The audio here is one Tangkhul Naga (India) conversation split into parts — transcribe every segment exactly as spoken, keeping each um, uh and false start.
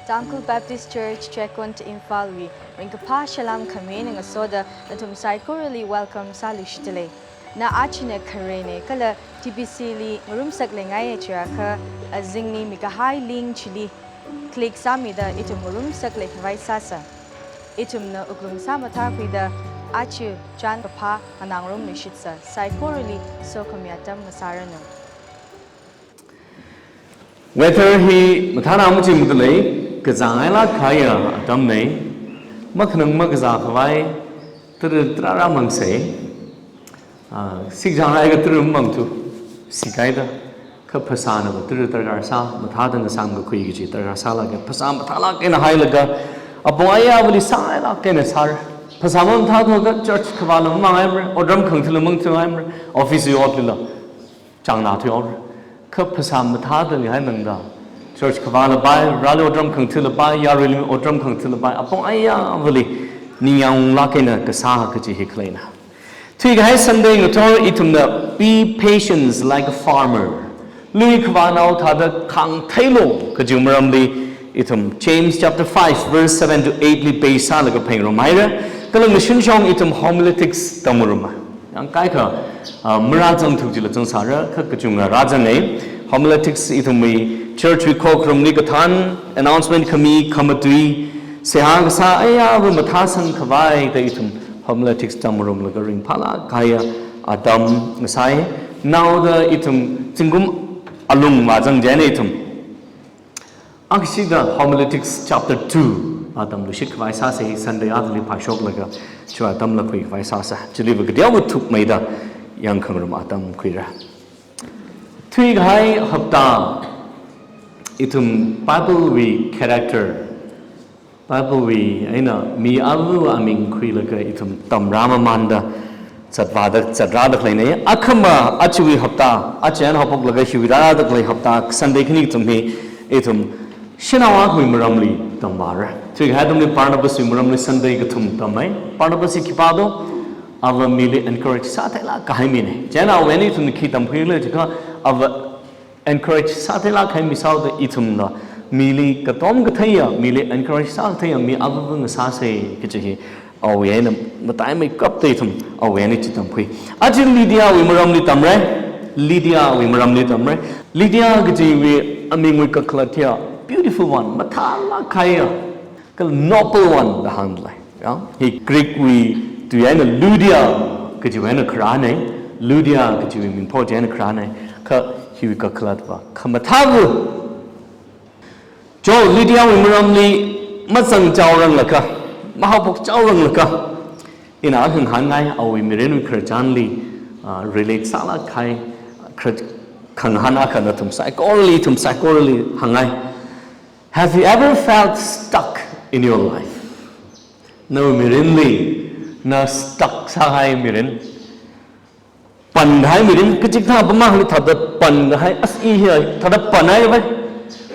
Tangkhul Baptist Church, Checkon, Imphal wui ringkaphā salām khami eina ngasoda nathum saikorali welcome sāluishitdalei. Na achina kharena kala T B C li ngarumsak leingai chiakha, azingli mikahai link chili click sāmida ithum ngarumsak leikhavai sāsa. Ithumna wuklung sāmathākhuida aja chān kaphā nganāngarumluishitsa. Saikorali sokhami atam ngasāranu. Weather hi mathāna machimdalei, kazāngailāk kahaiya atamna. Makhanang makazā khavai tara tarāra mangsei. Ah, sikzāngai ka tara mangthu, sikaida. Kha phasāna va tara darkar sā, mathāda ngasāmkakhui kaji darkar sālaga, phasā mathālāk eina hailaga, apong ayāvali sāngailāk eina sāra. Phasā mamathāthuakha church khavāla mamāngaimara, otram khangathāla mangthuingaimara, office yotlila chāngnā thuihaora. Kha phasā mathāda leihai nangda, church khavāla pai, rāli otram khangathāla pai, yaruili otram khangathāla pai, apong ayāvali ningyānglāk eina kasā kaji hi khaleina. Thuikahai Sunday ngathor ithumna be patient like a farmer. Lui khavānao thāda khāngtheilu kaji maramli ithum James chapter five verse seven to eight li base sālaga phaningrumhaira. Kala ngashinshong ithum homiletics tamngaruma. Yangkhaikha, ah, marāzangthu jila zangsāra, kha kachungkha rāzanga. Homiletics ithumwui church wui khokharumli kathān announcement khami khamatui, seihā kasā ayāva mathāsang khavai da ithum homiletics tamngarumlaga ringphālāk kahaiya atam ngasai. Naoda ithum zingkum alung vāzang chieina ithum akashida Homiletics chapter two atam luishit khavai sāsei. Sunday akhali phāshoklaga chua atamla khuikhavai sāsa. Chiliva kateowa thukmeida yangkhangarum atam khuira. Thuikahai hapta ithum Bible wui character, Bible wui eina mi ava aming khuilaga ithum tamrāmamānda zatvāda, zatrāda khaleina. Akhama ajawui hapta, aja eina haophoklaga hiwui rāda khalei hapta Sunday khani kathum hi ithum shanao akhawui maramli tamvāra. Thuikahai atamli Barnabas wui maramli Sunday kathum tammei. Barnabas hi khipā do? Ava mili encourage sātheilāk kahai mina. Chieina awui eina ithum khi tamkhuila jiakha, ava encourage sātheilāk kahai mi sāhaoda ithumla mili katom katheiya, mili encourage sākatheiya mi avava ngasāsei kaji hi awui eina mataimeikapta ithum awui eina chi tamkhui. Aja Lydia wui maramli tamra. Lydia wui maramli tamra. Lydia kajiwui amingwui kakhalat hiya beautiful one, mathālāk kahaiya, kala noble one da hāngdalei. Ya, hi Greek wui tui eina Lydia kajiwui eina kharāna, Lydia kajiwui mingpho chi eina kharāna, kha hiwui kakhalatva khamathāva. Cho Lydia wui maramli mazangchaoranglakha, mahaophokchaoranglakha, ina hāngngai awui mirinwui khararchanli, ah, relate sālāk kahai, khar-, khangahān akha nathum saikorali, ithum saikorali hāngngai. Have you ever felt stuck in your life? Nawui mirinli, na stuck sāhai mirin, pankahai mirin, kachikathā pamangli thāda pankahai, as i hiya thāda panhai vai.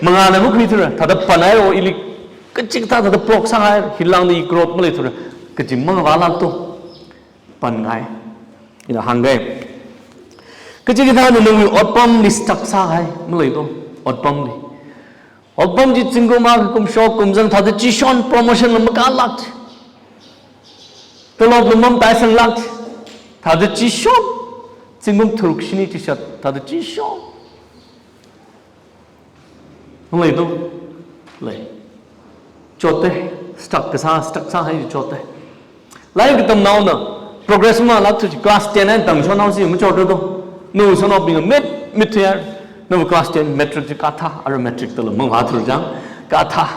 Mangāna makhuithura, thāda panhai o ili kachikathā thāda block sāhai, hilāngda i growth maleithura, kaji mangavālāk to. Pankahai. Ina hāngga. Kachikathāna nawui otpamli stuck sāhai, malei to, otpamli. Otpam chi zingkum akha kumshok kumzang thāda chishon promotion la makālāk. Tolopla mamataisang lāk. Thāda chishon. Zingkum tharuk shini chishat thāda chishon. Malei to? Lei. Chotta, stuck kasā, stuck sāhai chotta. Lairik katamnaona, progress malākthu chi class ten eina tamshonhaosi machot to. Nawui shanao pinga mit, mit thuiya, nawui class ten matric chi kathā, ara matric tala mangvāthura chang, kathā.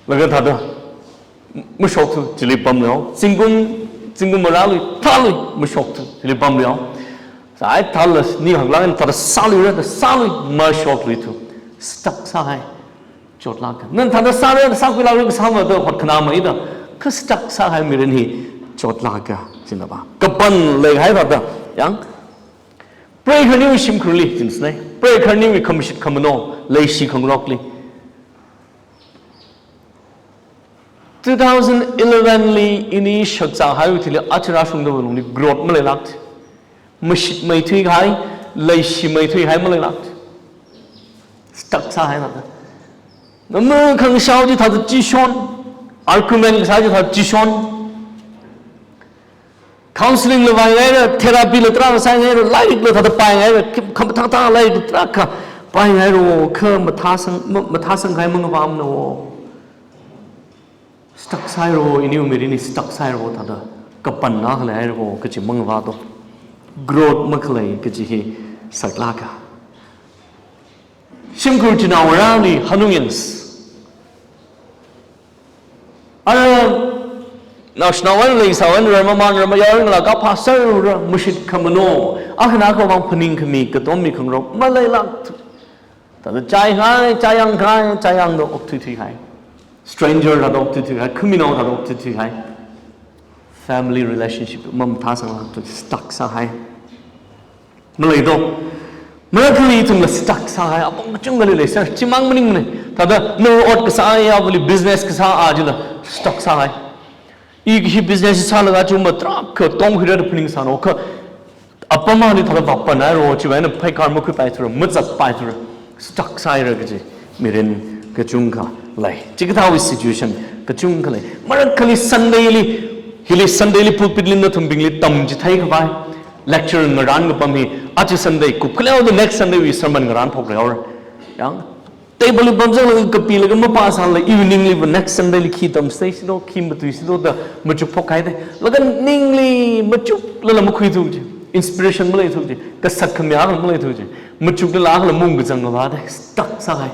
Laga thāda, mashokthu, chili pamlei o. Zingkum, zingkum marālui, thālui, mashokthu, chili pamlei o. Sai thāla, ni haklāk eina thāda sāluira, thāda sālui, mashokluithu. Stuck sāhai. Chotlāka. Nana thāda sāra, sākhuilākra kasā mada, hotkhanā maida. Kha stuck sāhai mirin hi chotlāka, china ba. Kapan leihai thāda, yang. Preikharniwui shimkhurli, chinsnei. Preikharniwui khamashit khamano, leishi khangarokli. Two thousand eleven li ini shakzāhaiwui thili aja rāshungda va lungli growth maleilākt. Mashitmeithui kahai, leishimeithui kahai maleilākt. Stuck sāhai lākta. Nama khangashao chi thāda chishon, argument kasā chi thāda chishon. Counseling la vaingaira, therapy la tarākha sāngaira, lairik la thāda paingaira, khamathā thāda lairik la tarākha paingaira, kha mathāsang, ma-, mathāsang kahai mangavāmana. Stuck sāhaira, iniwui mirinli stuck sāhaira, thāda kapanna khalei haira, kachi mangavā to. Growth makhalei kachi hi saklāka. Shimkhur chinaongarāli hanungyans. Ara naoshinao eina leisāwui eina rarmamān rarmayarngalā kaphā sārura, mashit khamano. Akhana khavang phaningkhami, katommi khangarok maleilāk. Thāda chāi kahai, chāyang kahai, chāyangda okthuithui kahai. Stranger thāda okthuithui kahai, khaminao thāda okthuithui kahai. Family relationship mamathāsanglāk to, stuck sāhai. Malei to. Marakhali ithumla stuck sāhai apong kachungkhali leisāra, chimang maningmana. Thāda nawui ot kasā ayāvali business kasā a chila stuck sāhai. I hi business sālaga chumba tarākha tongkhuira da phaningsāna, kha apam akhali thāda vāpanaira, chiwui eina pheikar makhuipaithura, mazatpaithura, stuck sāhaira kachi mirin kachungkha lei. Chikathāwui situation kachungkha lei. Marakhali Sunday li, hili Sunday li pulpit li nathumbingli tamchithei khavai, lecture ngarān kapam hi, aja Sunday kupkhaleoda next Sunday wui sermon ngarānphok leihaora. Yang, table li pamzanglaga kapilaga mapāsālala evening li va next Sunday li khi tamsei silo, khi matuisilo da machukphok kahai da. Laga ningli machuklala makhuithu chi, inspiration maleithu chi, kasat khami akhala maleithu chi, machuklala akhala maungkazang khavā da, stuck sāhai.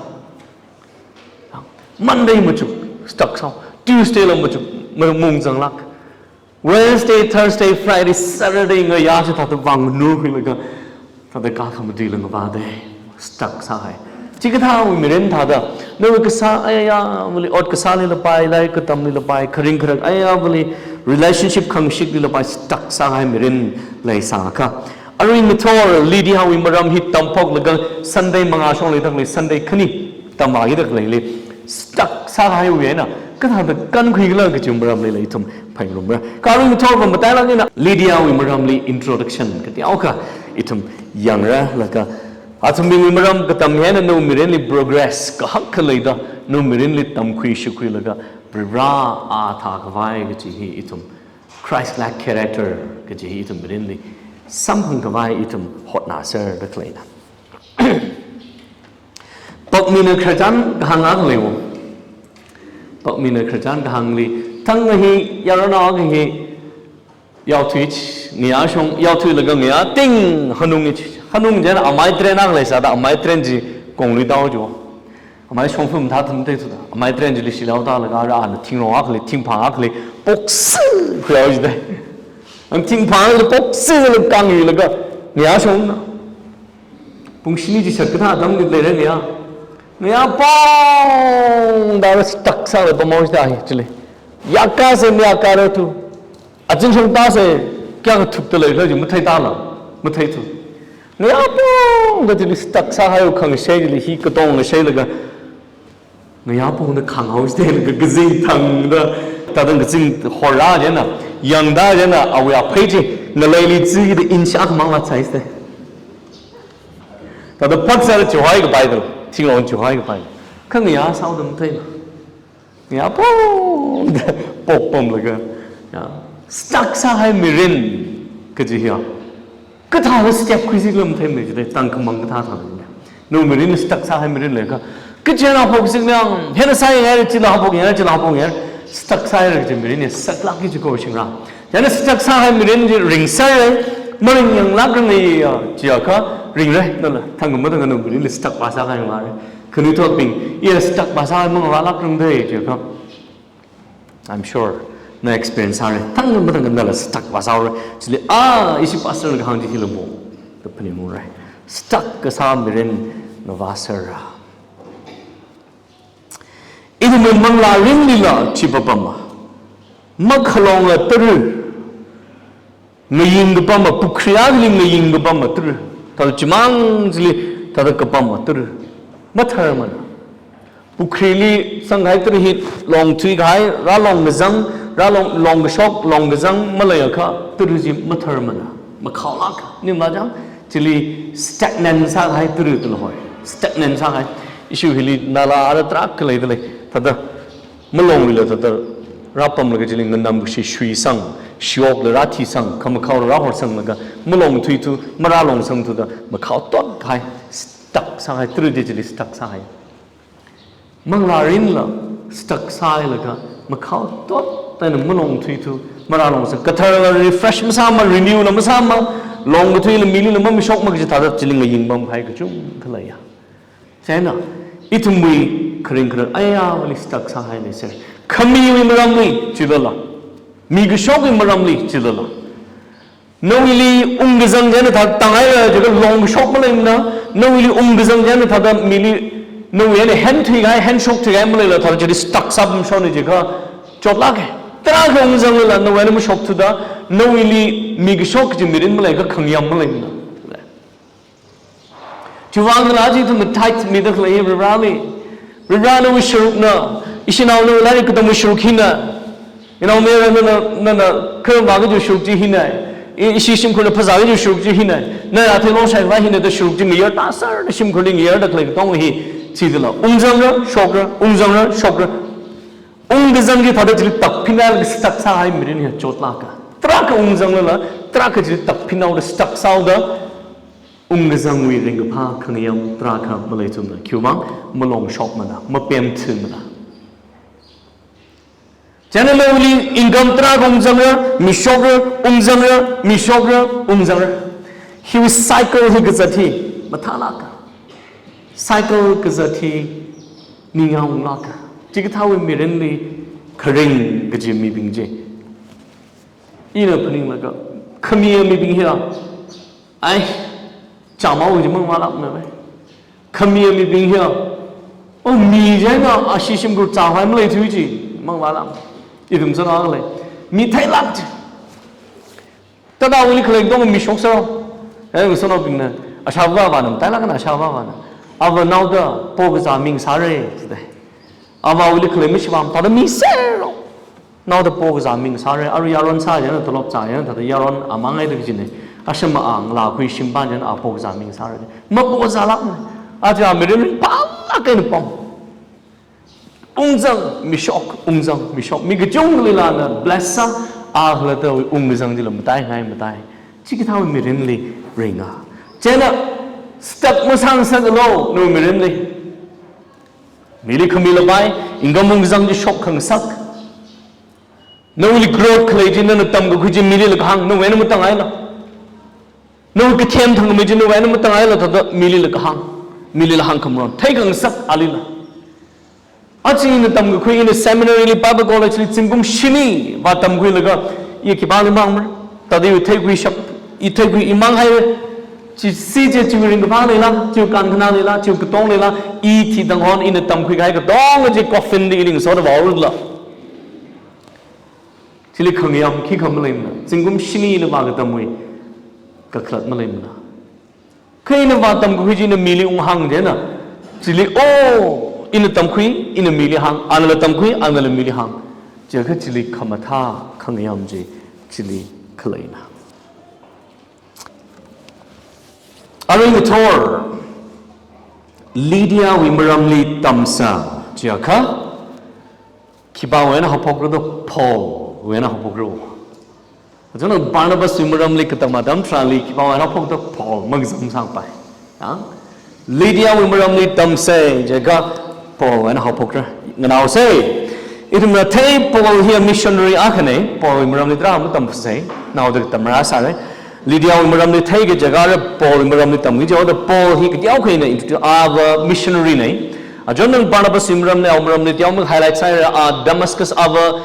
Monday machuk, stuck sāhao. Tuesday la machuk, ma-, maungkazanglāk. Wednesday, Thursday, Friday, Saturday ngayā chithāda vānganurkhuilaga, thāda kakhamatui langvāda, stuck sāhai. Chikathāwui mirin thāda, nawui kasā ayāvali, ot kasālila pai, lairik katamlila pai, kharing kharak ayāvali, relationship khangashikli la pai, stuck sāhai mirin leisākha. Arui ngathor Lydiawui maram hi tamphoklaga Sunday mangā shong leidakhalei, Sunday khani tamvākidakhalei li stuck sāhaiwui eina kathāda kankhuikhala kachi maramli la ithum phaningrumra. Kha arui ngathor va matailāk eina Lydiawui maramli introduction kateokha ithum yangra laga, athumbingwui maram katam hi eina nawui mirinli progress kahak khalei da, nawui mirinli tamkhui shikhuilaga Varivara a thākhavai kachi hi ithum Christ-like character kachi hi ithum mirinli samphang khavai ithum hotnāser da khaleina. Pakmina khararchan kahāng akha leiwo. Pakmina khararchan kahāngli, thang hi yaronao akha hi yaothui, ngayā shong, yaothuilaga ngayā ting hanung, hanung chieina amai tren akha leisāda amai tren chi konglui tao jo. Amai shongfa mathāthu matheithuda, amai tren chili shilao tālaga ara ana thingrong akhali, thingphang akhali poksi khuihao jida. Ana thingphang akhali poksi laga kanghilaga ngayā shongna. Pung shini chi shat kathā atamli leira ngayā. Ngayā pong da stuck sālaga pamhao jida hi chili. Yākasei mayākararthu. Azin shong tāsei kayākha thukta leikhala chi matheitāla, matheithu. Ngayā pong da chili stuck sāhaiwui khangashei chili hi katong ngasheilaga ngayā pong da khānghao jida laga kazing thangda, thāda kazing horra chieina, yangda chieina awui aphei chi ngaleili zikida inch akhamang vātsai jida. Thāda phatsāda chihoikapai da, thingrong chihoikapai. Kha ngayā sāhaoda matheila. Ngayā pong da pokpamlaga, ya, stuck sāhai mirin kaji hiya. Kathāda step khuisikhala matheimana jida, tangkhamang kathā thāda. Nawui mirin stuck sāhai mirin leikha, kachi eina haophoksikhala, hina sāyanghaira, chila haophokngaira, chila haophokngaira, stuck sāhaira kaji mirin hi saklākki jiko shingra. Chieina stuck sāhai mirin chi ringserra, maringyānglākranga jiakha ringra, nala thangkhamatha nawui mirinli stuck vāsākahai mara. Khanuithotbing, iya stuck vāsāmang vālākrangda jiakha, I'm sure na experience sāra. Thangkhamatha nala stuck vāsāra. Chili, ah, ishi pastor na kahāng chi hila mo da phaningungra. Stuck kasā mirin ngavāserra. Ithumwui manglā ringlila chi papama. Makhalonga tara. Ngaying kapama, pukhri akhali ngaying kapama tara. Thāda chimang chili thāda kapama tara. Matharmana. Pukhrili sangkahai tara hi long thuikahai, rālong kazang, rālong, long kashok, long kazang maleiakha tara chi matharmana. Makhaolāk. Ning machang, chili stagnant sākahai tara tala hoi. Stagnant sākahai. Ishi hili nala ara tarākha leidalei. Thāda malongwuila thāda rāpamlaga chili nganamkashi shuisang, shiokla rāthisang, khamakhaola rāhorsanglaga malongthuithu, marālongsangthuda makhao tot kahai, stuck sāhai, tru de chili stuck sāhai. Manglārinla stuck sāhailaga makhao tot, taina malongthuithu, marālongsang, katharla refresh masāma, renew la masāma, longkathuila milila mamashokma kaji thāda chili ngayingbamhai kachungkha leiya. Chieina, ithumwui kharing kharak ayāli stuck sāhai leiser. Khamiwui maramli chilala, mi kashokwui maramli chilala, nawuili ungkazang chieina thāda tānghaila jiakha longkashok maleimana, nawuili ungkazang chieina thāda mili, nawui eina hen thuikahai, hen shokthuikahai maleila thāda chili stuck sāpamshonna jiakha chotlāka. Tarākha ungzanglala nawui eina mashokthuda, nawuili mi kashok kaji mirin maleiakha khangayam maleimana. Chiwuivang kala aja ithumna tithe mida khalei Varivarali. Varivara nawui sharukna, ishinaona lairik katamwui sharuk hina. Inaomayara nana, nana kharam vākajiwui sharuk chi hina. I, ishi shimkhurna phazā kajiwui sharuk chi hina. Na athei longshai khavai hina da sharuk chi ngayar tāserda shimkhurli ngayarda khalei katonga hi chithāla. Ungzangra, shokra, ungzangra, shokra. Ungkazang chi thāda chili takphinhaolaga stuck sāhai mirin hi chotlāka. Tarākha ungzanglala, tarākha chili takphinhaoda stuck sāhaoda, ungkazangwui ringkaphā khangayam tarākha maleithumana, khiwuivang malongshokmana, mapemthumana. Chieina nawuili income tarākha ungzangra, mishokra, ungzangra, mishokra, ungzangra. Hiwui cycle hi kazat hi mathālāka. Cycle kazat hi ningyāng unglāka. Chikathāwui mirinli kharing kaji mibing chi, ina phaninglaga, khamiya mibing hiya, ai, chāmao kaji mangvālākmana vai. Khamiya mibing hiya, oh, mi chieina ashi shimkhur chāhai maleithui chi mangvālāk. Ithum sāna khalei mi theilāk chi. Thāda awuili khalei katonga mishok sāra. Eh, ngasotnaobingna, ashāvā vāna, matailāk eina ashāvā vāna, ava naoda pokazā mi ngasāra, jida. Avāwuili khalei mashivam thāda miserra. Naoda pokazā mi ngasāra, arui yaron sā chieina, tolop zā chieina, thāda yaron amang eina da kajina. Ashama a ngalākhui shimpan chieina a pokazā mi ngasāra. Mapokazālākmana. Aja mirin phalāk eina pam. Ungzang mishok, ungzang mishok. Mi kachungkhalila na bless sā, a khalattawui ungkazang chila mataingai matai. Chikathāwui mirinli ringa. Chieina stuck masāngasaklu nawui mirinli. Mili khami lapai, income ungkazang chi shok khangasak. Nawuili growth khalei chi, nana tamkakhui chi milila kahāng, nawui eina matānghaila. Nawui kathem thangkhamei chi nawui eina matānghaila thāda milila kahāng, milila hāngkhamaron. Theikhangasak alila. Aja ina tamkakhui, ina seminary li, Bible college li zingkum shini vātamkhuilaga, i khipāli mangmara. Thāda i theikhuishap, i theikhui i manghaira. Chi si chi chiwui ringkaphā leila, chiwui kankhana leila, chiwui katong leila, i thi tanghon ina tamkhui kahai katonga chi coffin li ili ngasoda vāhaorala. Chili khangayam khikha maleimana, zingkum shini ina vākatamwui kakhalat maleimana. Kha ina vātamkakhui chi ina mili unghāng chieina, chili, oh, ina tamkhui, ina mili hāng, anala tamkhui, anala mili hāng. Chiakha chili khamathā khangayam chi chili khaleina. Arui ngathor, Lydiawui maramli tamsa, chiakha, khipāwui eina haophokra da? Paulwui eina haophokra. Achon Barnabaswui maramli katam atam tharanli khipāwui eina haophok da? Paul, makazam sāngpai. Ya? Lydiawui maramli tamsa, jiakha Paulwui eina haophokra. Nganaosa. Ithumna thei Paul hiya missionary akhana, Paulwui maramli tarā matampasai, naoda katam rāsāra. Lydiawui maramli theiki jiakha Paulwui maramli tamki jiakha Paul hi kateokha eina introduce, ava missionary na. Achon Barnabaswui maramli, awui maramli teomeikha highlight sāhaira, a Damascus ava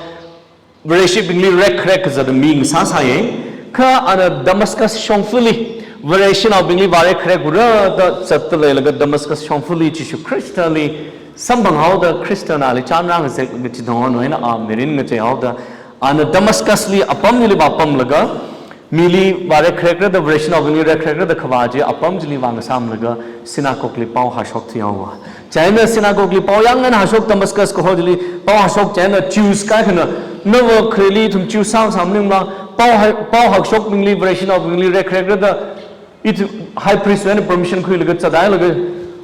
Vareshibingli rekkharek kazata mi ngasāsāya. Kha ana Damascus shongfali Vareshinaobingli vārekkharekura da zatda leilaga Damascus shongfali Jishu Khristali samphanghaoda Khristana ali chānrāngazeklaga chithang eina a mirin ngacheihaoda ana Damascusli apam chili vāpamlaga mili vārekkharekra da, Vareshinaobingli rekkharekra da khavā chi apam chili vāngasāmlaga synagogue li pao hāshok thuihaowa. Chieina synagogue li pao yāng eina hāshok, Damascus kaho chili pao hāshok chieina Jews kaikhana, nava khareli ithum Jews sāsā maningla, pao hā-, pao hāshokbingli, Vareshinaobingli rekkharekra da, ithum high priest eina permission khuilaga zathailaga,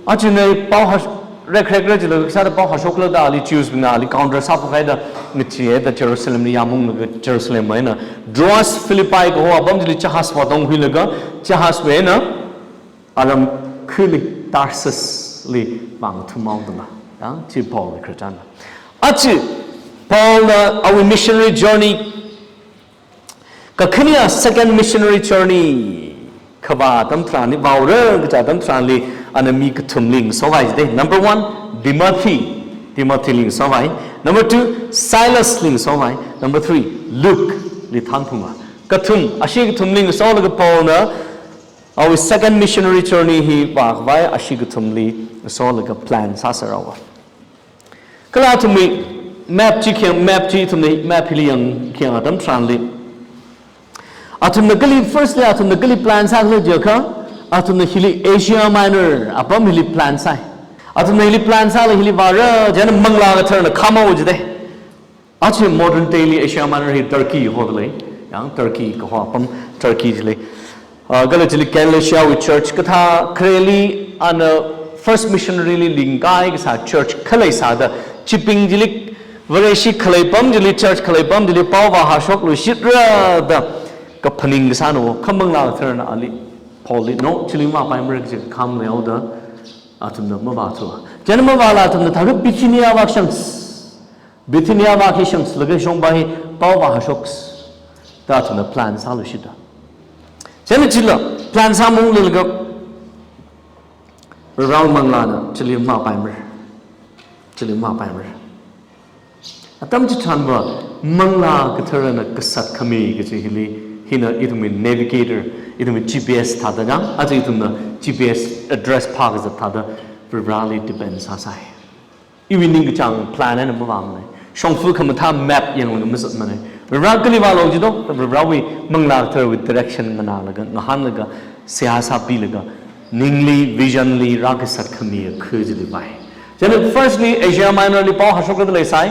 achina pao hāsh-, Rekrek re chila sāda pao hāshokla da ali Jews bingna ali counter sāphok haida ngacheeda Jerusalem li yāmunglaga Jerusalem eina Troas Philippi kaho apam chili jahaz vātong huilaga jahaz wui eina aram khali Tarsus li vāngathum haodala. Ya, chi Paul li khararchanna. Achi Paul na awui missionary journey kakhane, second missionary journey khavā atam tharanli, vāura kaja atam tharanli, ana mi kathumli ngasovai jide. Number one, Timothy. Timothy li ngasovai. Number two, Silas li ngasovai. Number three, Luke li thangphunga. Kathum, ashi kathumli ngasolaga Paul na awui second missionary journey hi vākhavai ashi kathumli ngasolaga plan sāser haowa. Kala athumwui map chi khayang, map chi ithumna map hili yangkhayang atam tharanli, athumna kali, firstly athumna kali plan sākhala jiakha, athumna hili Asia Minor apam hili plan sāi. Athumna hili plan sālaga hili vāra, chieina Manglā Katharana khamhao jide. Achi modern day li Asia Minor hi Turkey hodalei. Ya, Turkey kaho apam Turkey chili. Ah, kala chili Galatia wui church kathā khareli ana first missionary li lingkai kasā church khalei sāda, chibing chili Vareshi khalei pam chili, church khalei pam chili pao vāhāshokluishitra da kaphaning kasāna, kha Manglā Katharana ali, Paul li, no, chili mavāpaimara kaji kham leihaoda athumna mavāthu. Chieina mavāla athumna thākha Bithynia vākashang. Bithynia vākashanglaga shongpa hi pao vāhāshok da athumna plan sāluishita. Chieina chila plan sāmunglaga Varewui Manglāna chili mavāpaimara. Chili mavāpaimara. Atam chitharanva Manglā Katharana kasat khami kaji hili, hina ithumwui navigator, ithumwui G P S thāda jang, aja ithumna G P S address phākazat thāda Vareli depend sāsai. Iwui ningkachāng plan eina mavāmana. Shongfa khamathā map yanglaga mazatmana. Vare kali vālu jido, Varewui Manglā Katharawui direction nganālaga, ngahānlaga, seihā sāpilaga, ningli, vision li rākasat khami akha chili vāi. Chieina firstly, Asia Minor li pao hāshokda leisai,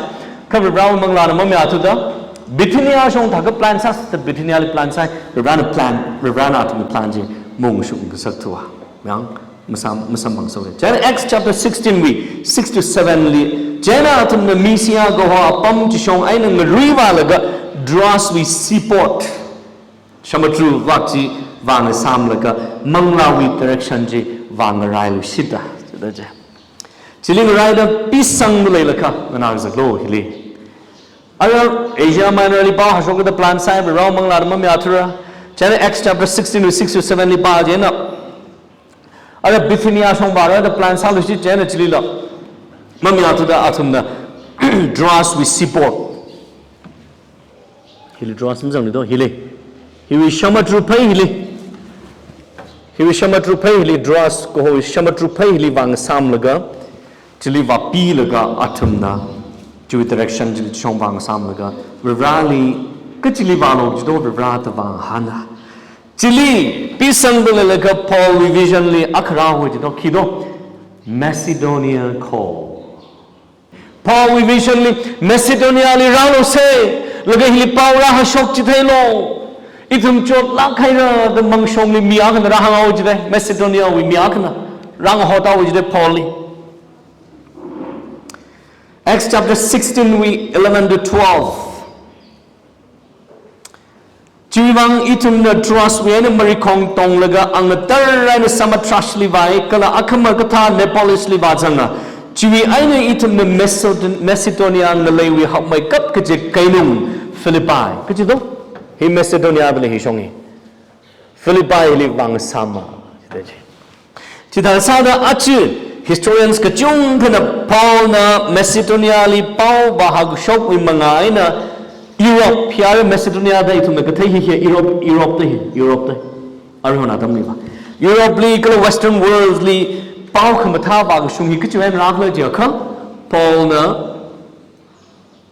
kha Varewui Manglāna mamayāthuda, Bithynia shong thākha plan sāsāda Bithynia li plan sāi, Varena plan, Varena athumwui plan chi maungshung kasak thuwa. Yang, masam, masamphang sāya. Chieina Acts chapter sixteen wui, six to seven li, chieina athumna Mysia kaho apam chishong eina ngarui vālaga Troas wui seaport, samudru vak chi vāngasāmlaga Manglāwui direction chi vāngarailuishita. Chithāda chi. Chili ngaraida pisangda leilakha, nganā kazaklu hili. Ara Asia Minor li pao hāshokda plan sāi, Varewui Manglāna mamayāthura. Chieina Acts chapter sixteen wui six to seven li pā chieina, ara Bithynia shong vāra da plan sāluishi chieina chilila mamayāthuda athumna Troas wui seaport. Hili Troas mazangli do, hili. Hiwui samudru phei hili. Hiwui samudru phei hili Troas kaho samudru phei hili vāngasāmlaga, chili vāpilaga athumna, chiwui direction chili shong vāngasāmlaga, Vareli, kachili vālu jido Vare da vāngahāna. Chili, pisangda leilakha Paulwui vision li akha rāhaowa jido, khi do, Macedonia kaho. Paulwui vision li Macedonia li rālusa, laga hili pao rāhāshok chitheilu. Ithum chotlāk haira da mangshongli mi akhana rāhānghaowa jide, Macedonia wui mi akhana rāngahothaowa jide Paul li. Acts chapter sixteen wui eleven to twelve. Chiwuivang ithumna Troas wui eina marikhong tonglaga angatar eina Samothrace li vāi, kala akhama kathā Neapolis li vāzanga. Chiwui eina ithumna Macedon-, Macedonia ngaleiwui hapmeikap kaji keinung Philippi. Kaji do? Hi Macedonia da lei hi shong hi. Philippi li vāngasāma. Chithāda sāda achi historians kachungkhana Paulna Macedonia li pao vāhākashokwui mangā eina Europe, hi ara Macedonia da ithumna kathei hi, hi Europe, Europe da hi, Europe da. Arihon atamli va. Europe li kala Western world li pao khamathā vākashung hi kachi eina rākhala jiakha, Paulna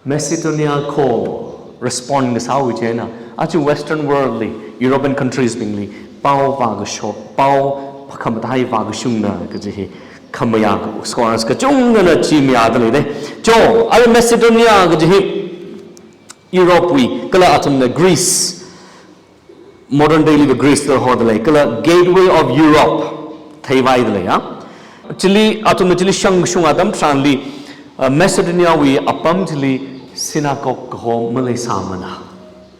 Macedonia kaho respond kasāwui chieina, achi Western world li, European countries bingli, pao vākashok, pao khamathā vākashungna kaji hi khamayā scholars kachungkhana chi mayāda leide. Cho, ara Macedonia kaji hi Europe wui, kala athumna Greece, modern day li Greece da hodalei, kala Gateway of Europe theivaidalei, ya. Chili, athumna chili shangshung atam tharanli, uh, Macedoniawui apam chili synagogue kaho maleisāmana.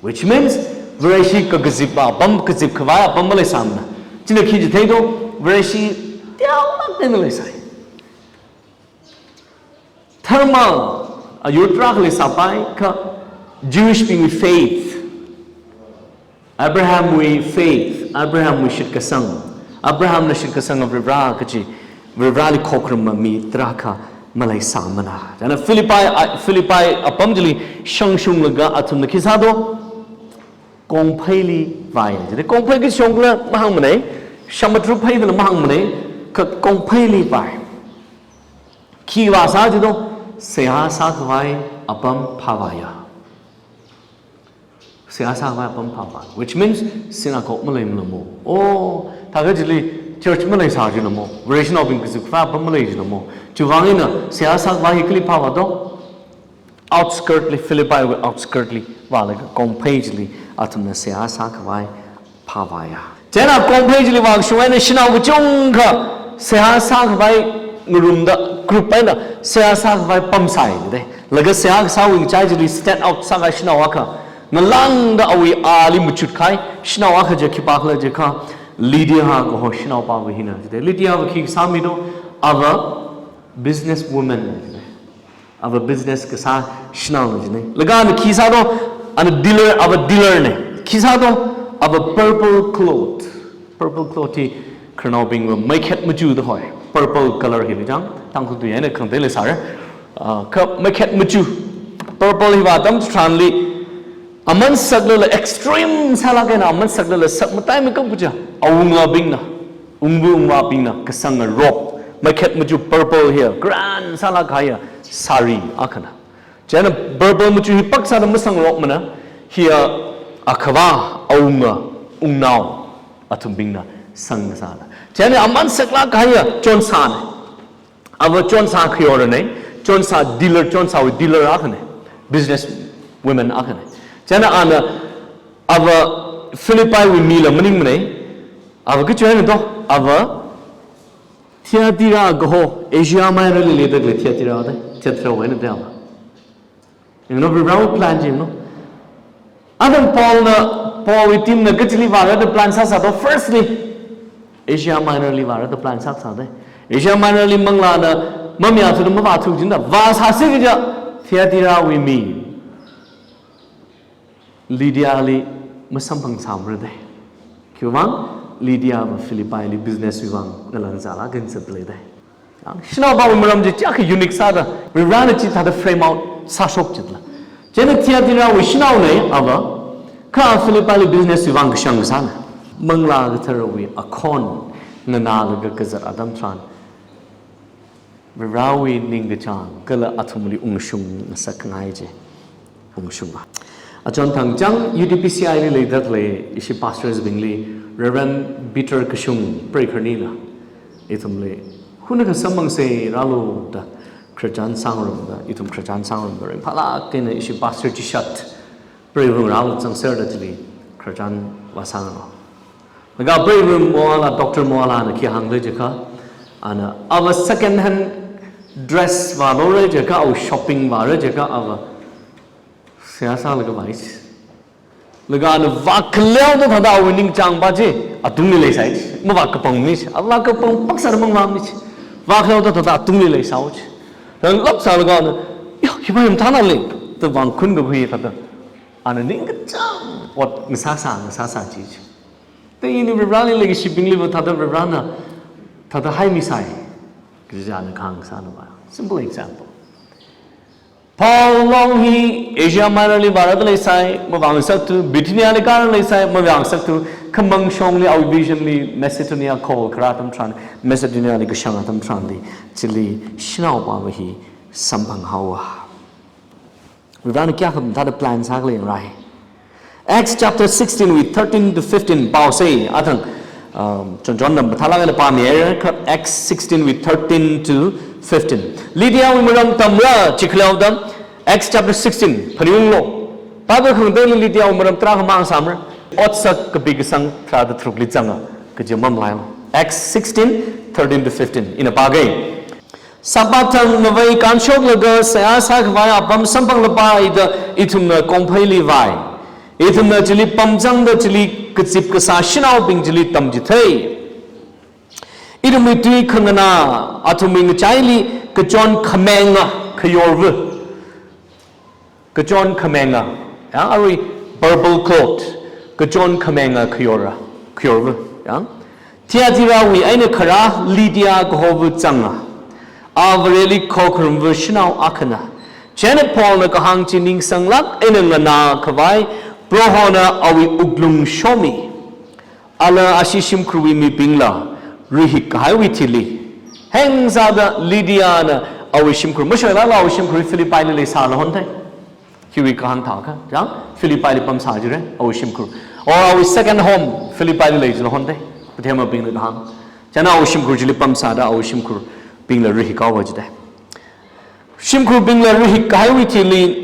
Which means, Vareshi kakazip apam, kazip khavai apam maleisāmana. China khi chitheido, Vareshi teolāk eina leisai. Tharmang, ayur tarākha leisāpai kha Jewish bingwui faith, Abrahamwui faith, Abrahamwui shitkasang, Abrahamna shitkasanga Varivara kachi, Varivarali khokharuma mi tarākha maleisāmana. Chieina Philippi, a, Philippi apam chili shangshunglaga athumna khi sādo, kongpheili vāi. Chieina kongphei kashong khala mahāngmanei, samudra pheila mahāngmanei, kha kongpheili vāi. Khi vāsā jido, seihā sākhavai apam phāvāya. Seihā sākhavai apam phāvā. Which means, synagogue maleimana mo. Oh, thākha chili church maleisā jina mo. Vareshinaobing kazip khavai apam malei jina mo. Chiwuivang eina seihā sākhavai hi kali phāvādo, outskirt li, Philippiwui outskirt li vālaga kongphei chili athumna seihā sākhavai phāvāya. Chieina kongphei chili vākashung eina shanao kachungkha seihā sākhavai ngarumda group eina seihā sākhavai pamsai de. Laga seihā kasāwui ngachai chili stand out sākahai shanao akha, ngalāngda awui ali machutkahai shanao akha chi khipākhala jiakha, Lydia kaho shanaopava hina de. Lydiava khi kasā mido, ava business woman de. Ava business kasā shanaona jina. Laga ana khi sādo, ana dealer, ava dealer na. Khi sādo, ava purple cloth. Purple cloth hi khararnaobingva meikhet machu da hoi. Purple color hili chang, Tangkhul tui eina khangatei leisāra. Ah, kha meikhet machu. Purple hi vā atam tharanli, aman saklala extreme sālāk eina aman saklala sak mataimeikap kaja awunglabingna, ungva ungvābingna kasanga robe, meikhet machu purple hiya, grand sālāk kahaiya sari akhana. Chieina purple machu hi pāksāda masangrokmana, hiya akhavā, awunga, ungnao athumbingna sangkasāna. Chieina aman saklāk kahaiya chonsāna. Ava chonsā khayorana, chonsā dealer, chonsāwui dealer akhana, business woman akhana. Chieina ana, ava Philippiwui mila maningmana, ava kachi eina do, ava Thyatira kaho, Asia Minor li leida khalei Thyatira da, Thyatira wui eina da ava. Yanglu, Varivarawui plan chi yanglu. Atam Paulna, Paulwui teamna kachili vāra da plan sāsā do, firstly, Asia Minor li vāra da plan sāsā da. Asia Minor li manglāna mamayāthuda mavāthu jida, vāsāsi kaja Thyatirawui mi Lydiali masamphangsāmara da. Khiwuivang, Lydiava Philippili business wuivang ngalāng zālāk eina zatlei da. Shanaopawui maram chi chiyākha unique sāda, Varivarana chithāda frame out sāshok chitla. Chieina Thyatirawui shanaona ava, kha Philippili business wuivang kashang kasāna. Manglā Katharawui akhon nganālaga kazat atam tharan, Varivarawui ningkachāng kala athumli ungshung ngasakngai chi ungshunga. Achon thangchang U T B C I li leida khalei ishi pastors bingli Reverend Peter Kashung preigahar nina ithumli hunakha samphangsa rālu da khararchan sāngarumda, ithum khararchan sāngarumda, ringphālāk eina ishi pastor chishat preivung rālu zangserda chili khararchan vāsāngarok. Laga preivung mawuila, Doctor Mawuilana khi hāngda jiakha, ana ava second hand dress vālora jiakha, ava shopping vāra jiakha, ava seihā sālaga vāi chi. Laga ana vākhaleoda thāda awui ningchāngva chi atungli leisai chi. Mavākapangmani chi. Avākapang pāksāda mangvāmani chi. Vākhaleoda thāda atungli leisao chi. Thāda lāksālaga ana, "Yo, hiva yam thāna le," da vāngkhunkakhui thāda, ana ningkachāng ot ngasāsā, ngasāsā chi chi. Te ini Varivarali leikashibingliva thāda Varivarana thāda haimisai. Kaja ana kahāng sāna va. Simple example. Paul long hi Asia Minor li vāra da leisai, mavāngasakthu, Bithynia li kāra leisai, mavāngasakthu, khamang shongli awui vision li Macedonia kho kharā atam tharan, Macedonia li kashang atam tharanli, chili shanaopava hi samphanghaowa. Varivarana kayākha mathāda plan sākhala yangrai. Acts chapter sixteen wui thirteen to fifteen paosa, athang, um, chonchonna mathālāk eina pāmihaira, kha Acts sixteen wui thirteen to fifteen. Lydiawui maram tamra chikhaleoda, Acts chapter sixteen, phaningunglu. Bible khangateili Lydiawui maram tarākha mang sāmara. Otsak kapi kasang tharāda tharukli zanga, kaja mamalailo. Acts sixteen, thirteen to fifteen. Ina pāga. Sabbath thang ngavei kānshoklaga seihā sākhavai apam samphanglāpai da ithumna kongpheili vai. Ithumna chili pamzangda chili kazip kasā shanaobing chili tamchithei. Ithumwui tui khanganā, athumwui ngachaili kachon khamenga khayorva. Kachon khamenga, ya, arui purple coat, kachon khamenga khayora, khayorva, ya. Thyatirawui eina kharā Lydia kahova zanga. A Vareli khokharum va shanao akhana. Chieina Paulna kahāng chi ningsanglāk eina nganākhavai, Prohona awui wuklung shomi. Ala ashi shimkhurwui mibingla rahik kahaiwui thili. Heng sāda Lydiana awui shimkhur. Mashoilala awui shimkhur Philippi li leisāla honthei. Hiwui kahāng thākha, chang? Philippi li pamsā jire, awui shimkhur. Or awui second home, Philippi li leisāla honthei. Pathemabingna kahāng. Chieina awui shimkhur chili pamsāda awui shimkhurbingla rahik haowa jide. Shimkhurbingla rahik kahaiwui thili,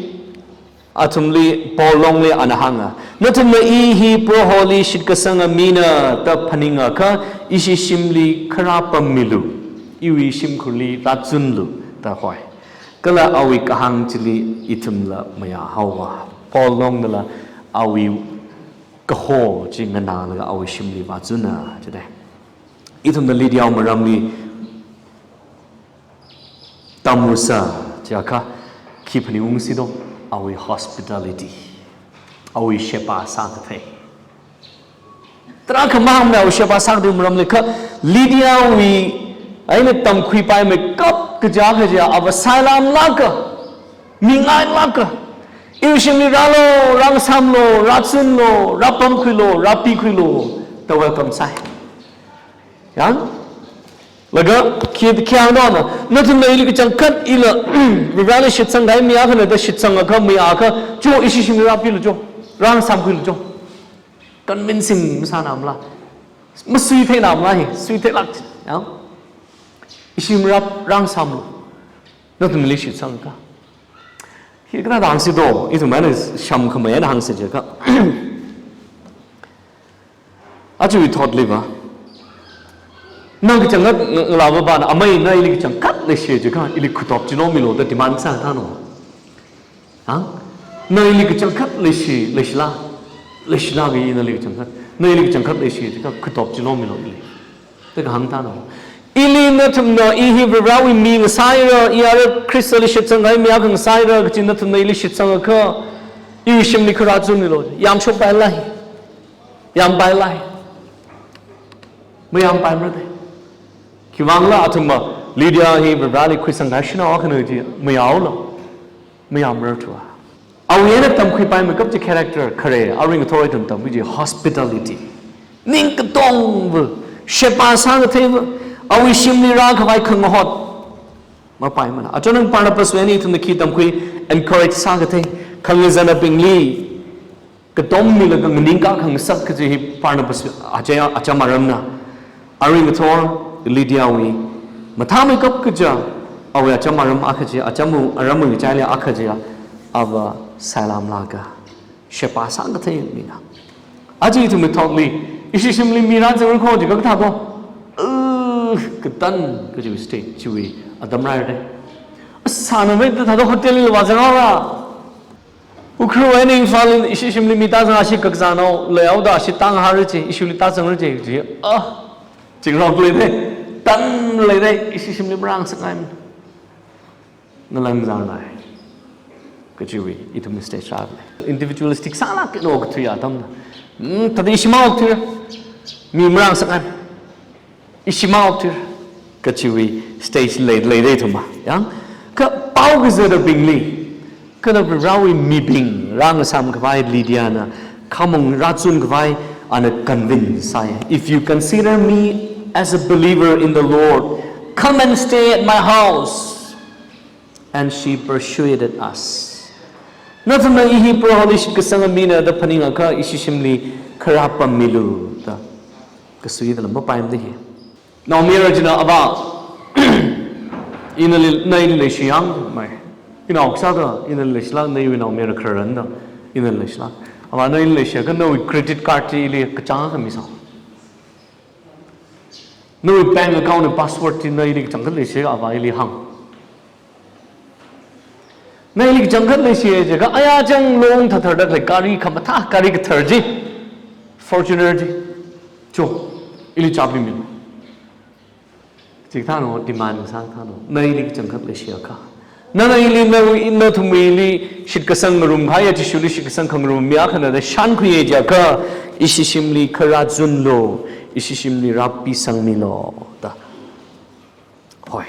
athumli Paul longli ana hānga. Nathumna i hi Proholi shitkasanga mina da phaningakha, ishi shimli kharā pammilu, iwui shimkhurli rāzunlu da hoi. Kala awui kahāng chili ithumla mayāhaowa. Paul longnala awui kaho chi nganālaga awui shimli vāzuna jide. Ithumna Lydia maramli tamrusa, chiakha, khi phaningungsi do, awui hospitality, awui sheba sākathei. Tarākha mahāngmana awui sheba sākathei maramli kha, Lydiawui eina tamkhuipaimeikap kaja kaja, ava sailamlāka, mingailāka. Iwui shimli rālu, rāngasāmlu, rāzunlu, rāpamkhuilu, rāpikhuilu, da welcome sāi. Yang? Laga, khi, khi hāngda na, nathumna ili kachangkhat ila, Vareli shitsang kahai mi akhana da shitsangakha, mi akha, cho ishi shimli rāpilu cho, rāngasāmkhuilu cho. Convincing masānamla. Masuitheinamla hi, suitheilāk, yang? Ishi shimli rā, rāngasāmlu. Nathumli shitsangakha. Hi kathāda hāngsi do, ithum eina sham khamei eina hāngsi jiakha. Aja ithotliva. Nang kachangkhat ng-, ngalāva bana, amei na ili kachangkhat leishi jiakha, ili khuitop chilo milo da demand sāthāno. Ha? Na ili kachangkhat leishi, leishila, leishila kaji nali kachangkhat. Na ili kachangkhat leishi jiakha, khuitop chilo milo ili. Da kahāng thāno. Ili nathumna i hi Varewui mi ngasāira, i ara Khristali shitsang kahai mi akha ngasāira, kachi nathumna ili shitsangakha, iwui shimli kharā zunmilo. Yamshokpailei. Yampailei. Mayampaimarate. Khiwuivangla athumva Lydia hi Vareli khuisang kahai shanao akhana chi mayāhaolu. Mayāmararthua. Awui eina tamkhuipaimeikap chi character khare, arui ngathor ithum tamkhui chi hospitality. Ning katongva, sheba sākatheiva, awui shimli rākhavai khangahot. Mapaimana. Achon nang Barnabaswui eina ithumna khi tamkhui encourage sākathei, khangazanabingli katom milaga nganingkā khangasak kaji hi Barnabas aja, acham aramna. Arui ngathor Lydiawui mathāmeikap kaja, awui acham aram akha chi, acham aramwui ngachaili akha chi, ava sailamlāka, sheba sākathei mina. Aja ithumwui thotli, ishi shimli mi rāzangra kho jiakha kathā kho. Uh, katan kajiwui stage chiwui atam rāhaira. Sāna mei da thāda hotel li vāzangra. Ukhrul eina Imphal li ishi shimli mi tāzanga, ishi kakazānao leihaoda ishi tāngahaira chi, ishili tāzangra chi, chi, ah, chingrok leidei, tan leidei, ishi shimli marāngasakngai. Ngalāngzangnai. Kachiwui, ithum stage rāle. Individualistic sālākno kathui atamna. Hmm, thāda ishimang okthuira. Mi marāngasakngai. Ishimang okthuira. Kachiwui stage lei, leidei ithumva. Yang, kha pao kazātabingli, kala Varewui mibing, rāngasām khavai Lydiana, khamong rāzun khavai, ana convince sāi. If you consider me as a believer in the Lord, come and stay at my house. And she persuaded us. Nathumna i hi Proholi shitkasanga mina da phaningakha ishi shimli kharā pammilu da. Kasuida lam mapaimada hi. Naomi rajina ava. Ina li, na ili leishiyang mai. Ina oksāda, ina leishilāk, na iwui naomi rakharanda. Ina leishilāk. Ava na ili leishiakha nawui credit card chi ili kachāng akha misao. Nawui bank account wui password chi na ili kachangkhat leishi, avā ili hāng. Na ili kachangkhat leishi jiakha, aya chang long thathar da khalei gari khamathā, gari kathar chi, Fortuner chi, cho, ili chapmimilu. Chikathā no, demand sākathā no, na ili kachangkhat leishi akha. Nana ili, na, nathumwui ili shitkasang ngarumkahai, Jishuli shitkasang khangarum mi akhana da shānkhuiya jiakha, ishi shimli kharā zunlu, ishi shimli rāpisangmilu da. Hoi.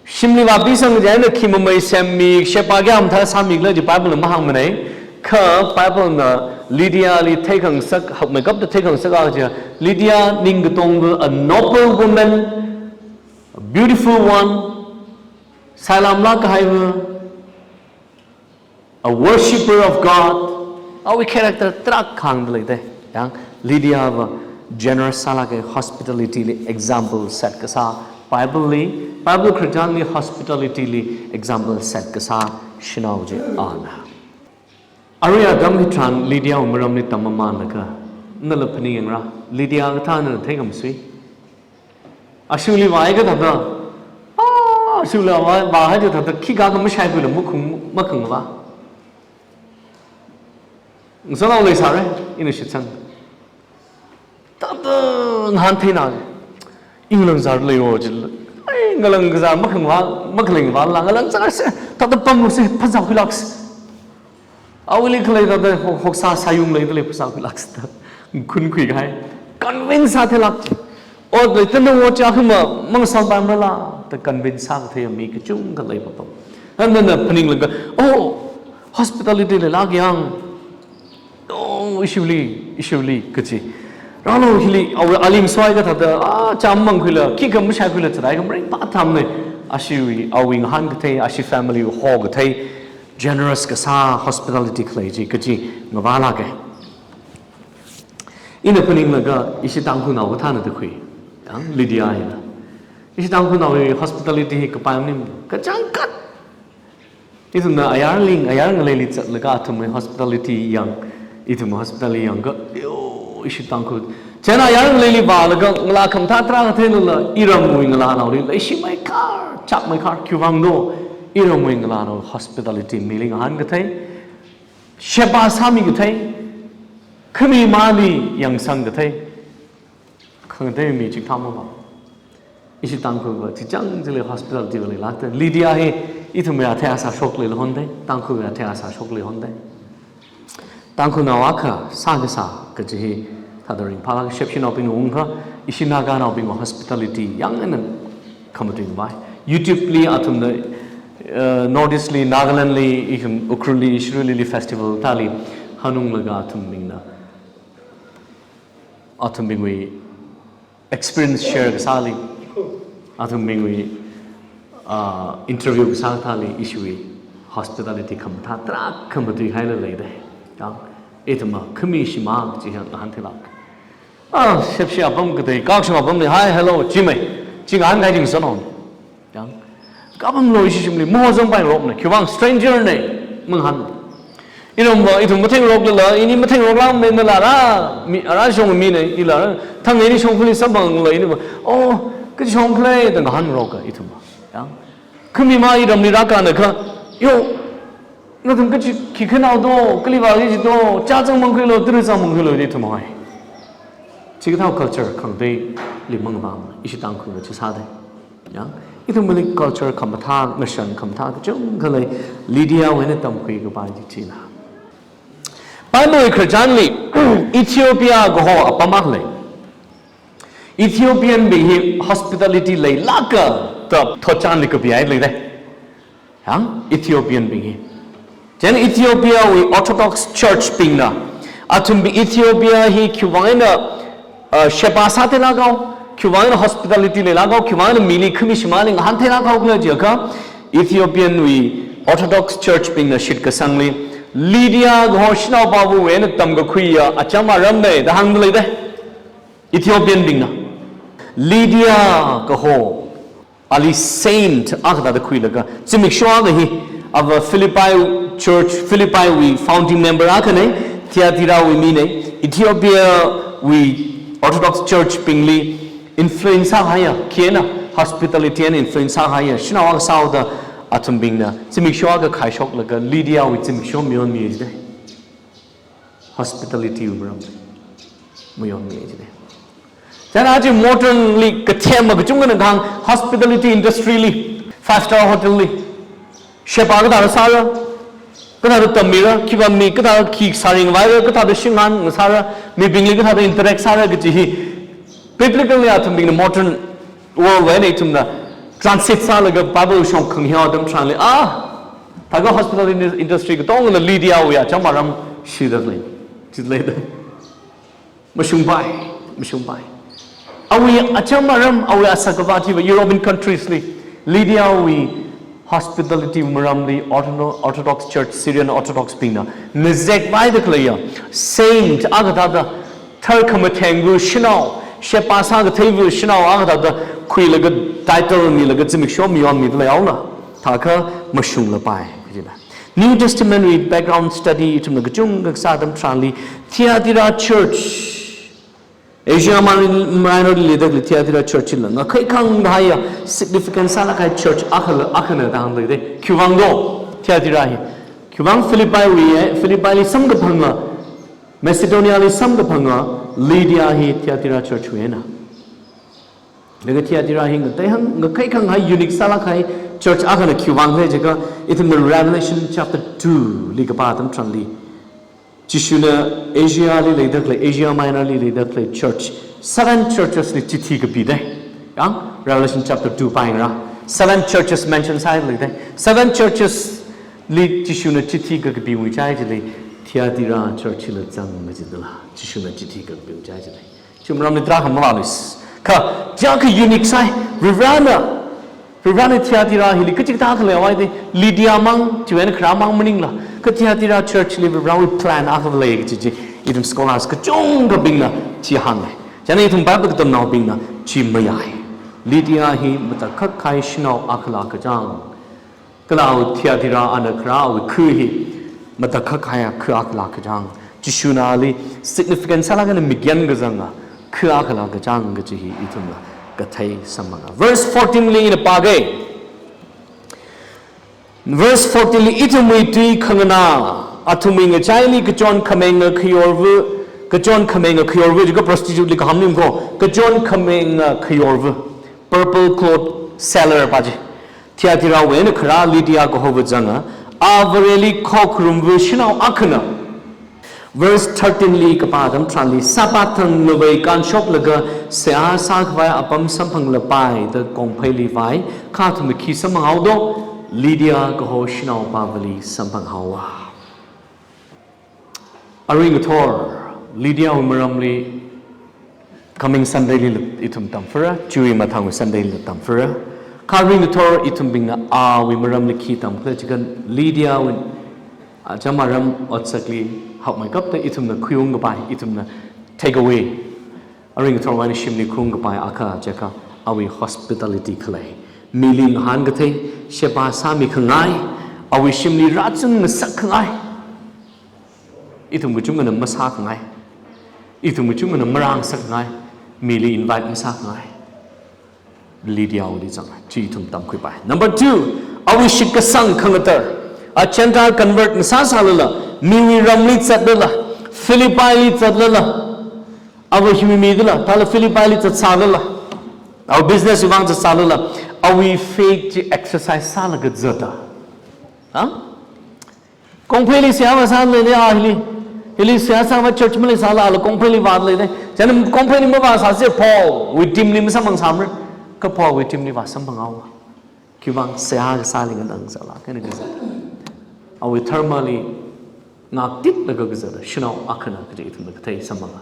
Shimli vāpisang jina khi mamei semmi, sheba kayā mathā sāmikhala chi Bible na mahāngmanei. Kha Bible na Lydia li theikhangasak, hakmeikapta theikhangasak akha chi, Lydia ningkatongva, a noble woman, a beautiful one, sailamlāk kahaiva, a worshipper of God, awui character tarākha hāngda leidei. Yang, Lydia va generous sālāka, hospitality li example set kasā, Bible li, Bible khararchanli hospitality li example set kasā shanao chi ana. Arui atam hitharan Lydia wui maramli tammamanlaga, nala phaningyāngra, Lydia kathā nana theikhamasui. Ashuli vāhai kathāda, ah, ashuli vā, vāhai kathāda, khikha khamashai khuila makhung, makhungvā. Ngasānao leisāra, ina shitsang. Thāda ngahān theina. Inglāngzār leiro jila. Ai, ngalāngzār makhungvā, makhalingvāla, ngalāngzārsa, thāda pamlusa, phazākhuilāksa. Awuili khalei thāda ho-, hoksā sāyung leidalei phazākhuilāksa da. Khunkhui kahai. Convince sātheilāk chi. Ot leitana ot chi akhama mangasāpaimara da convince sākathei mi kachungkha leipapam. Nana phaninglaga, oh, hospitality leilāk yang. Oh, ishuli, ishuli, kachi. Rālu hili, awa, aling sohai kathāda, ah, cham mangkhuila, khikha mashai khuila, tsarai kha maringphā atamna, ashiwui, awui ngahān kathei, ashi family wui hokathei, generous kasā hospitality khalei chi, kachi, ngavālāka. Ina phaninglaga, ishi Tangkhulnao kathāna da khui. Yang, Lydia hina. Ishi Tangkhulnaowui hospitality hi kapai maning, kachangkhat. Ithumna ayarli, ayar ngaleili zatlaga athumwui hospitality yang, ithum hospitality yangakha, yo, ishi Tangkhul. Chieina ayar ngaleili vālaga, ngalā khamathā tarākha theilala, iramwui ngalānaoli leishimeikar, chakmeikar, khiwuivang do, iramwui ngalānao hospitality mili ngahānkathei, sheba sāmikathei, khamimāli yangsangkathei, khangatei mi chikathā mavā. Ishi Tangkhulva chichang chili hospitality va leilākta. Lydia hi ithumwui athei asā shokli honda, Tangkhulwui athei asā shokli honda. Tangkhulnao akha sākasā kaji hi thāda ringphālāk, shepshinaobing ungkha, ishi Naganaobingwui hospitality yangna khamatui ngavai. YouTube li athumna, uh, North East li, Nagaland li, ithum Ukhrul li, Shirui Lily festival thāli hanunglaga athumbingna, athumbingwui experience share kasāli, athumbingwui, ah, interview kasā thāli ishiwui hospitality khamathā tarākha matuihaila leida. Yang, ithumva khami shimān chi yang ngahāntheilāk. Ah, shepshi apam katei, kakshung apamli, hi, hello, jimei, chi ngahānkahai chi ngasānao. Yang, kapamlo ishi shimli, maho zangpairokna, khiwuivang stranger na, mangahān. Iramva, ithum mathengroklala, ini mathengroklākmana, nala rā, mi, rāshong mina, ila rā, thang ini shongfali sabang la, iniva, oh, kachi shongfali, da ngahānroka, ithumva. Yang, khamimā iramli rākānakha, yo, nathum kachi khikhanao do, kali vāli chi do, chāzang mangkhuilo, tiri zang mangkhuilo, da ithum hoi. Chikathā culture khangateili mangavā, ishi Tangkhulva chi sāda. Yang, ithumli culture khamathā, ngashan khamathā kachungkha lei, Lydiawui eina tamkhui kapai chi china. Bible wui khararchanli, Ethiopia kaho apam akha lei. Ethiopian bing hi hospitality leilāka da thotchanli kapihai leida. Yang, Ethiopian bing hi. Chieina Ethiopia wui Orthodox Church bingna, athumbing Ethiopia hi khiwuivang eina, uh, sheba sātheilākao, khiwuivang eina hospitality leilākao, khiwuivang eina mili khami shimānli ngahāntheilākao khala jiakha, Ethiopian wui Orthodox Church bingna shitkasangli, Lydia kaho shanaopāwui eina tamkakhuiya acham aramna da hāngda leida. Ethiopian bingna. Lydia kaho, ali saint akha thāda khuilaga, zimiksho akha hi, ava Philippi Church, Philippi wui founding member akhana, Thyatira wui mina, Ethiopia wui Orthodox Church bingli, influence sāhaiya, khi eina hospitality eina influence sāhaiya shanao akha sāhaoda athumbingna zimiksho akha khaishoklaga Lydiawui zimiksho mayonmi jidalei. Hospitality wui maram mayonmi jidalei. Chieina aja modern li kathem kachungkhana kahāng hospitality industry li, five star hotel li, sheba kathāda sāra, kathāda tammira, khiwui mi kathāda khi sāringvaira, kathāda shingan ngasāra, mibingli kathāda interact sāra kaji hi biblically athumbingna modern world wui eina ithumna translate sālaga Bible shong khangahao atam tharanli, ah, thākha hospitality industry katongana Lydiawui acham aram shidalei, jidalei da. Mashungpai, mashungpai. Awui acham aram, awui asakavāt hiva European countries li, Lydiawui hospitality maramli Orthodo-, Orthodox Church, Syrian Orthodox bingna ngazekvaida khaleiya saint akha thāda, tharkhamathengva shanao, sheba sākatheiva shanao akha thāda khuilaga title milaga zimiksho mayonmida leihaola, thākha mashunglapai kajina. New Testament wui background study ithumna kachungkha sā atam tharanli, Thyatira Church, Asia Minor, Minor li leida khalei Thyatira Church hila ngakhai khanghaiya significance sālāk kahai church akhala, akhana da hāngdalei da. Khiwuivang do, Thyatira hi. Khiwuivang Philippi wuiya, Philippi li samkaphanga, Macedonia li samkaphanga, Lydia hi Thyatira Church wuina. Laga Thyatira hi ngateihang, ngakhai khanghai unique sālāk kahai church akhana khiwuivang khala jiakha, ithumna Revelation chapter two li kapā atam tharanli, Jishuna Asia li leida khalei, Asia Minor li leida khalei church, seven churches li chithi kapidalei. Yang, Revelation chapter two pāyanglu. Seven churches mention sāhailei da. Seven churches li Jishuna chithi kakapiwui chai chili, Thyatira Church hila zanga jidala, Jishuna chithi kakapiwui chai chili. Chi maramli tarākha mavāluisa. Kha, chiakha unique sāi, Varivarana, Varivarana Thyatira hili kachikathā khalei vai da, Lydia mang, chiwui eina kharā mang maningla, kha Thyatira Church li Varivarawui plan akha lei kaji chi, ithum scholars kachungkhabingna chi hānga. Chieina ithum Bible katamnaobingna chi mayāi. Lydia hi matakhak kahai shanao akhala kachang. Kala Thyatira ana kharā awui khu hi matakhak kahaiya khu akhala kachang. Jishuna ali significance sālāk eina mikyan kazanga khu akhala kachang kaji hi ithumla kathei samphanga. Verse fourteen li ina pāga. Verse fourteen li, ithumwui tui khanganā, athumwui ngachaili kachon khamenga khayorva, kachon khamenga khayorva, jiakha prostitute li kahāng maningko, kachon khamenga khayorva, purple cloth seller pa chi. Thyatirawui eina kharā Lydia kahova zanga, a Vareli khokharumva shanao akhana. Verse thirteen li kapā atam tharanli, sāpā thang navei kānshoklaga seihā sākhavai apam samphanglapai da kongpheili vai, kha athumna khi samphanghaodo, Lydia kaho shanao pa Vareli samphanghaowa. Arui ngathor, Lydiawui maramli coming Sunday lila ithum tamphara, chiwui mathang Sunday lila tamphara. Kha arui ngathor ithumbingna awui maramli khi tamkhala jiakha Lydiawui acham aram otsakli hakmeikapta ithumna khuiung kapai, ithumna take away. Arui ngathor eina shimli khuiung kapai akha jiakha awui hospitality khalei. Mili ngahān kathei, sheba sāmi khangai, awui shimli rāchun ngasak khangai. Ithum kachungkhana masā khangai. Ithum kachungkhana marāngasak khangai. Mili invite masā khangai. Lydiawuili zanga, chi ithum tamkhuipai. Number two, awui shitkasang khangatar. A Gentile convert ngasāsālala, miwui ramli zatlala, Philippi li zatlala, ava hiwui midala, thāla Philippi li zatsālala, awui business wui vang zatsālala, awui faith chi exercise sālaga zata. Ha? Kongpheili seihā vāsālala a hili, hili seihā sāva church maleisālala kongpheili vālala. Chieina kongpheili mavāsāsi, Paulwui team li masamphangsāmara. Kha Paulwui team li vāsamphanghaowa. Khiwuivang seihā kasāli nganang sālala, kha eina kazat. Awui dharmali ngaktiklaga kazata shanao akhana kaji ithumna kathei samphanga.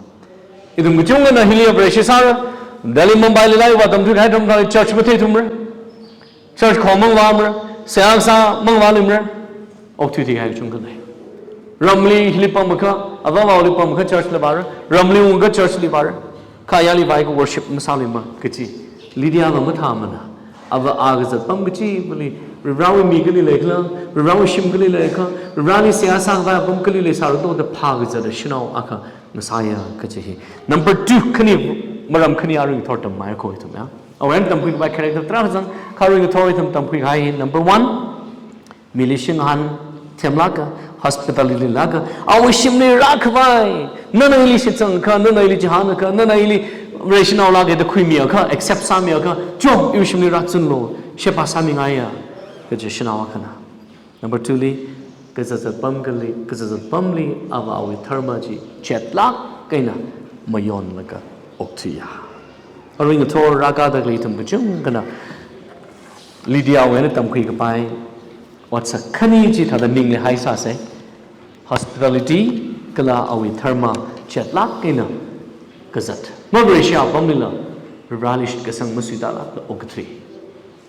Ithum kachungkhana hili operation sāra, Delhi Mumbai lila vātamthui kahai atam tharan church matheithumara. Church khong mangvāmara, seihā kasā mangvāluimara. Okthuithui kahai kachungkha lei. Ramli hili pamkha, avāvaoli pamkha church li vāra, ramli ungkha church li vāra. Kha ayarli vāakha worship masāluima kaji. Lydia va mathāmana. Ava a kazat apam kachivali, Varivarawui mi kali leikhala, Varivarawui shim kali leikhala, Varivarali seihā sākhavai apam kali leisāra do da phākazata shanao akha ngasāya kaji hi. Number two, khani Maram khani arui ngathor tammei kho ithum ya. Awui eina tamkhui khavai character tarākha zang, kha arui ngathor ithum tamkhui kahai hi, number one, mili shingahān themlāka, hospitality lāka, awui shimli rākhavai, nana ili shitsangakha, nana ili chihānakha, nana ili raishinao lāka da khuimiakha, accept sāmiakha, chong, iwui shimli rāzanglu, sheba sāmingaiya, kaji shanao akhana. Number two li, kazat zatpam kali, kazat zatpamli, ava awui dharma chi chetlāk eina mayonlaga okthuiya. Arui ngathor rākada khalei ithum kachungkhana Lydiawui eina tamkhui kapai otsak khani chi thāda ningli haisāsa. Hospitality kala awui dharma chetlāk eina kazat. Mavareshi apamlila, Vareli shitkasang masuitālākla okathui.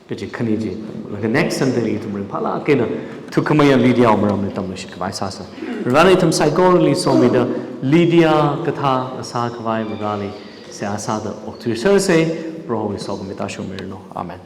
Kaji khani chi, laga next Sunday li ithum ringphālāk eina thukkhameiya Lydiawui maramli tamluishit khavai sāsa. Varena ithum saikorali somida Lydia kathā sākhavai Vareli seihā sāda okthuisersa, Prohowui sokhami tāshungmiranu. Amen.